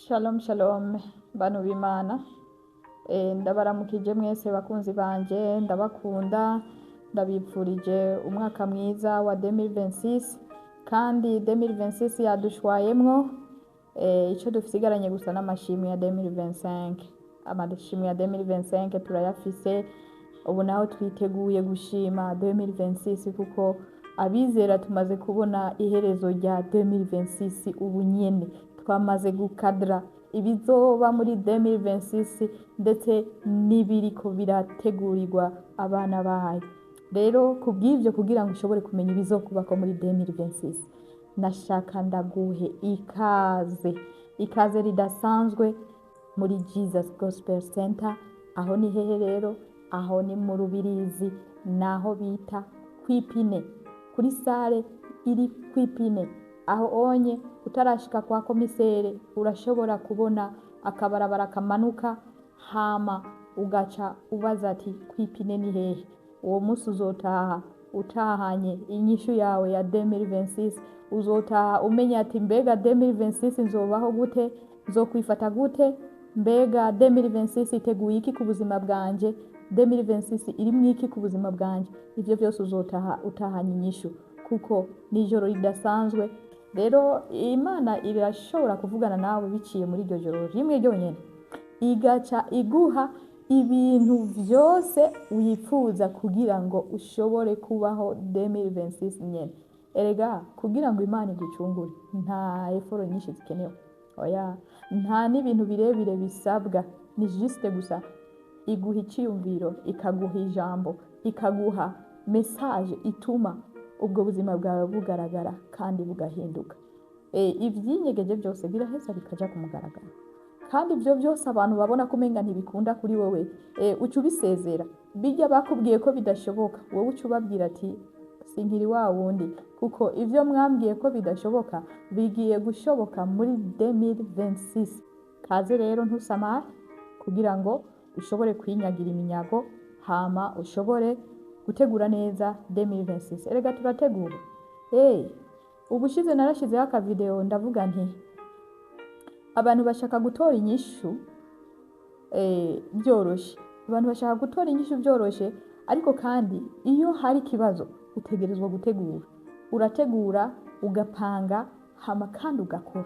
Shalom shalom, bantu b'Imana. Ndabaramukije mwese bakunzi banje, ndabakunda, ndabipfurije umwaka mwiza wa 2026. Kandi 2026 yadushwayemwo. Ico dusigaranye gusa n'amashimwe ya 2025. Amashimwe ya 2025 turayafise ubu, naho twiteguye gushima 2026, kuko abizera tumaze kubona iherezo rya 2026. Ubu nyene twamaze gukadra ibizoba muri 2026, ndetse n'ibiriko birategurirwa abana bayo. Rero kubw'ivyo, kugira ngo ushobore kumenya ibizokubako muri 2026, nashaka ndaguhe ikaze, ikaze ridasanzwe muri Jesus Gospel Center. Aho ni hehe rero? Aho ni mu Rubirizi, naho bita kwipine, kuri salle iri kwipine. Aho onye utarashika kwa komisere, urashobora kubona akabarabara kamanuka, hama ugaca ubaza ati: "Kwipine ni hehe?" Uwo munsi uzotaha utahanye inyishu yawe ya 2026. Uzotaha umenya ati: "Mbega 2026 nzobaho gute? Nzokwifata gute? Mbega 2026 iteguye iki ku buzima bwanje? 2026 irimwo iki ku buzima bwanje?" Ivyo vyose uzotaha utahanye inyishu, kuko ni ijoro ridasanzwe. Rero Imana irashobora kuvugana nawe biciye muri iryo joro rimwe ryonyene, igaca iguha ibintu vyose wifuza kugira ngo ushobore kubaho 2026 nyene. Erega kugira ngo Imana igucungure, nta effort nyinshi zikenewe, oya, nta n'ibintu birebire bisabwa. Ni juste gusa iguha iciyumviro, ikaguha ijambo, ikaguha message ituma ubwo buzima bwawe bugaragara kandi bugahinduka. Ivyinyegeje byose biraheza bikaja ku mugaragaro, kandi ibyo byose abantu babona ko umenga ntibikunda kuri wowe, uca ubisezera. Bijya bakubwiye ko bidashoboka, wowe uca ubabwira ati: "Sinkiri wa wundi, kuko ibyo mwambwiye ko bidashoboka bigiye gushoboka muri 2026." Kaze rero, ntusamare, kugira ngo ushobore kwinyagira iminyago, hama ushobore gutegura neza 2026. Erega turategura. Ubushize narashizeho akavideo, ndavuga nti abantu bashaka gutora inyishu byoroshe, abantu bashaka gutora inyishu byoroshe, ariko kandi iyo hari ikibazo utegerezwa gutegura. Urategura, ugapanga, hama kandi ugakora,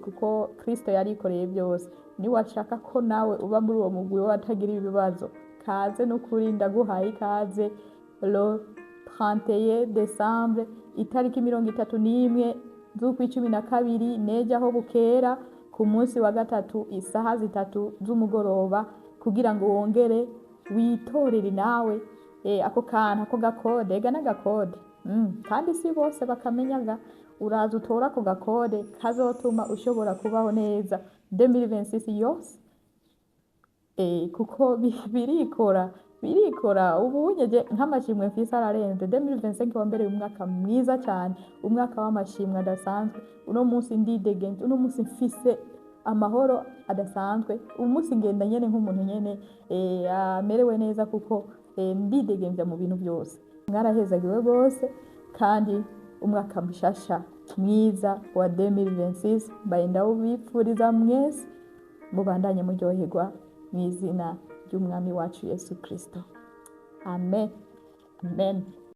kuko Kristo yarikoreye byose. Niwashaka ko nawe uba muri uwo mugwi w'abatagira ibibazo, kaze n'ukuri, ndaguhaye ikaze. Le 31 décembre, itariki 31 z'ukwicumi na kabiri, nejo aho bukera, ku munsi wa gatatu, isaha 3 z'umugoroba, kugira ngo wongere witorere nawe ako kantu, ako gakode. Ega n'agakode, kandi si bose bakamenyaga. Uraza utora ako gakode kazotuma ushobora kubaho neza 2026 yose, kuko birikora, birikora. Ubu unyeje nk'amashimwe mfise ararenze. 2025 wambereye umwaka mwiza cyane, umwaka w'amashimwe adasanzwe. Uno munsi ndidegenje, uno munsi mfise amahoro adasanzwe, uyu munsi ngenda nyene nk'umuntu nyene amerewe neza, kuko ndidegemvya mu bintu byose. Mwarahezagiwe rwose, kandi umwaka mushasha mwiza wa 2026 mbaye ndawubipfuriza mwese. Mubandanye muryoherwa mu izina ry'Umwami wacu Yesu Kristo. Amen, amen.